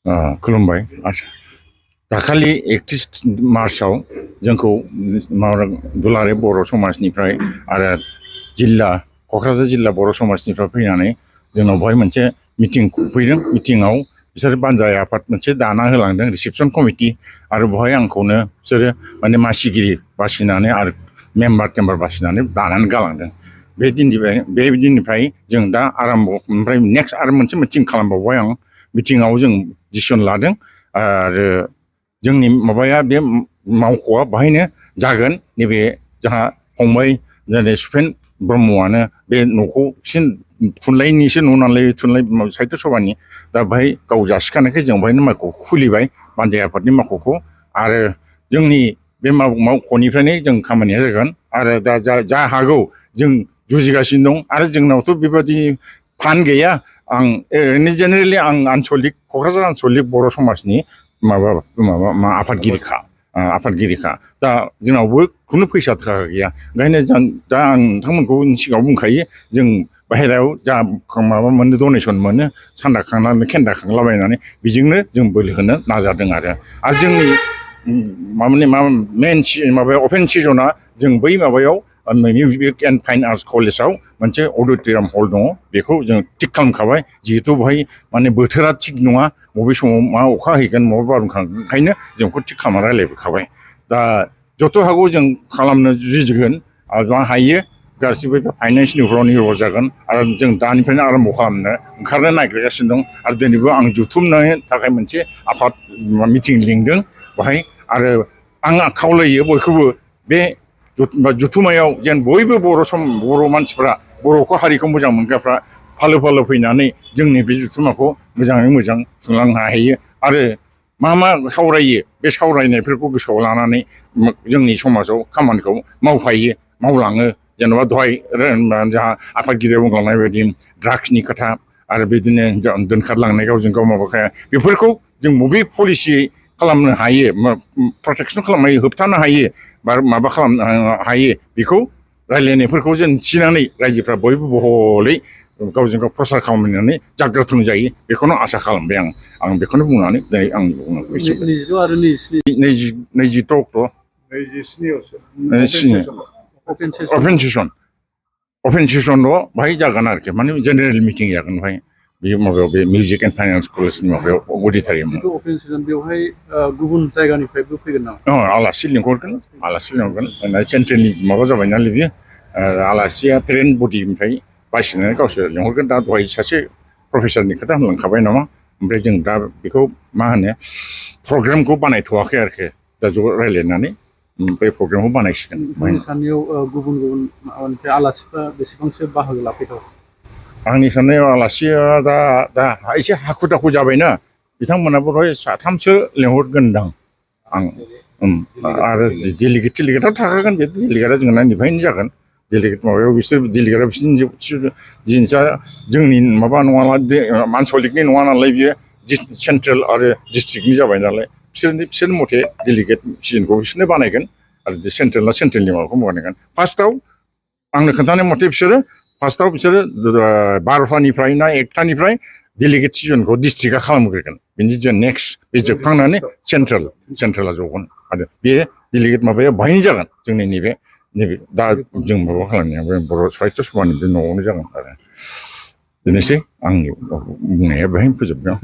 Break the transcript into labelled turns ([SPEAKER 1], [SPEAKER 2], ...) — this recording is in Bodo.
[SPEAKER 1] खुलुमबाय आदसा दाखालि 31 मार्चआव जोंखौ दुलाराय बर' समाजनिफ्राय आरो क'क्राझार जिल्ला बर' समाजनिफ्राय फैनानै जोंनाव बेवहाय मोनसे मिटिं खुंफैदों। मिटिंआव बिसोर बानजाय आफाद मोनसे दाना होलांदों रिसेपसन कमिटि आरो बेवहाय आंखौनो बिसोरो माने मासिगिरि बासिनानै आरो मेम्बार बासिनानै दानानै गालांदों। बे दिननिफ्राय जों दा ओमफ्राय नेक्स्ट आरो मोनसे मिटिं खालामबावबाय आं। मिटिंआव जों डिसिसन लादों आरो जोंनि माबाया बे मावख'आ बाहायनो जागोन। नैबे जोंहा फंबाय जेरै सुफेन ब्रह्मआनो बे न'खौ थुनलाइनिसो न' नालाय थुनलाइ साहित्य सभानि दा बेहाय गाव जासिखानायखाय जों बेहायनो मावख'खौ खुलिबाय बानजाय आफादनि मावख'खौ आरो जोंनि बे मावख'निफ्रायनो जों खामानिया जागोन आरो दा जा हागौ जों जुजिगासिनो दं आरो जोंनावथ' बेबादि फान्ड गैया। आं ओरैनो जेनेरेलि आं क'क्राझार आनसलिक बर' समाजनि आफादगिरिखा दा जोंनावबो खुनु फैसा थाखा गैया। ओंखायनो दा आं नोंथांमोनखौ सिगाङाव बुंखायो जों बाहेरायाव जा माबा मोनो डनेसन मोनो सान्दा खांनानै खेन्दा खांलाबायनानै बेजोंनो जों बोलो होनो नाजादों आरो जोंनि मेन माबाया अपेन सिजनआ जों बै माबायाव मिउजिक एन्ड फाइन आर्ट्स कलेजाव मोनसे अडिट'रियाम हल दङ। बेखौ जों थिग खालामखाबाय जिहेथु बेवहाय माने बोथोरा थिग नङा बबे समाव मा अखा हैगोन माबा बारहुंखा ओंखायनो जों बेखौ थिग खालामना रायज्लायबोखाबाय। दा जथ' हागौ जों खालामनो जुजिगोन आरो मा हायो गासिबो फाइनान्सनिफ्राव निर्भर जागोन आरो जों दानिफ्रायनो आरम्भ खालामनो ओंखारनो नागिरगासिनो दं। आरो दिनैबो आं जुथुमनो थाखाय मोनसे आफाद मिटिं लिंदों बेहाय आरो आं खावलायो बयखौबो बे जुथुमायाव जेन बयबो बर' मानसिफ्रा बर'खौ हारिखौ मोजां मोनग्राफ्रा फालो फालो फैनानै जोंनि बे जुथुमाखौ मोजाङै मोजां खुंलांनो हायो आरो मा सावरायो बे सावरायनायफोरखौ गोसोआव लानानै जोंनि समाजाव खामानिखौ मावफायो मावलाङो। जेनेबा दहाय जोंहा आफादगिरिया बुंलांनाय बायदि ड्राग्सनि खोथा आरो बिदिनो दोनखारलांनाय गावजों गाव माबाखाया बेफोरखौ जों बबे पलिसि खालामनो हायो प्रटेकसन खालामनो हायो होबथानो हायो बा माबा खालामनो हायो बेखौ रायलायनायफोरखौ जों थिनानै रायजोफ्रा बयबो बहलै गावजों गाव प्रसार खालामनानै जाग्राथों जायो बेखौनो आसा खालामबाय आं बेखौनो बुंनानै दिनै आंनि बुंनांगौ एसेबां 22 अक्ट' 27 अपेन सेसनल' बाहाय जागोन आरोखि माने जेनेरेल मिटिं जागोन बेहाय बे माबायाव बे मिउजिक एन्ड फाइन आर्ट्स कलेजनि माबायाव अडिट'रियामाव
[SPEAKER 2] अपेन सेसन बेवहाय गुबुन जायगानिफ्रायबो फैगोन नामा?
[SPEAKER 1] आलासि लिंहरगोन सेन्ट्रेलनि माबा जाबाय नालाय बियो आलासिया पेरेन्ट बडिनिफ्राय बासिनानै गावसोर लिंहरगोन। दा दहाय सासे प्रफेसारनि खोथा होनलांखाबाय नामा ओमफ्राय जों दा बेखौ मा होनो प्रग्रामखौ बानायथ'वाखै आरोखि दा ज' रायज्लायनानै बे प्रग्रामखौ बानायसिगोन।
[SPEAKER 2] सानैयाव गुबुन आलासिफ्रा बेसेबांसो बाहागो लाफैथाव?
[SPEAKER 1] आंनि साननायाव आलासिया दा एसे हाखु दाखु जाबायना बिथांमोनाबो साथामसो लिंहरगोनदां आं आरो डेलिगेटआ थाखागोन। बे डेलिगेटआ जोंनिफ्रायनो जागोन। डेलिगेट माबायाव डेलिगेटआ बिसोरनि जिनिसा जोंनि माबा नङा आनसलिकनि नङा नालाय बियो सेन्ट्रेल आरो डिस्ट्रिक्टनि जाबाय नालाय बिसोर मथे डेलिगेट सिजनखौ बिसोरनो बानायगोन आरो सेन्ट्रेलना सेन्ट्रेलनि माबाखौ बानायगोन। फार्स्टआव आंनो खोन्थानाय मथे बिसोरो 12टानिफ्राय ना 1टानिफ्राय डेलिगेट सिजनखौ डिस्ट्रिक्टआ खालामग्रोगोन। बिनि नेक्स्ट बे जोबखांनानै सेन्ट्रेला जगोन आरो बे डेलिगेट माबाया बाहायनो जागोन जोंनि नैबे दा जों माबा खालामनाया बे बर' साहित्य सभानि बे न'आवनो जागोन आरो बेनोसै आंनि बुंनाया बेहायनो फोजोबदों।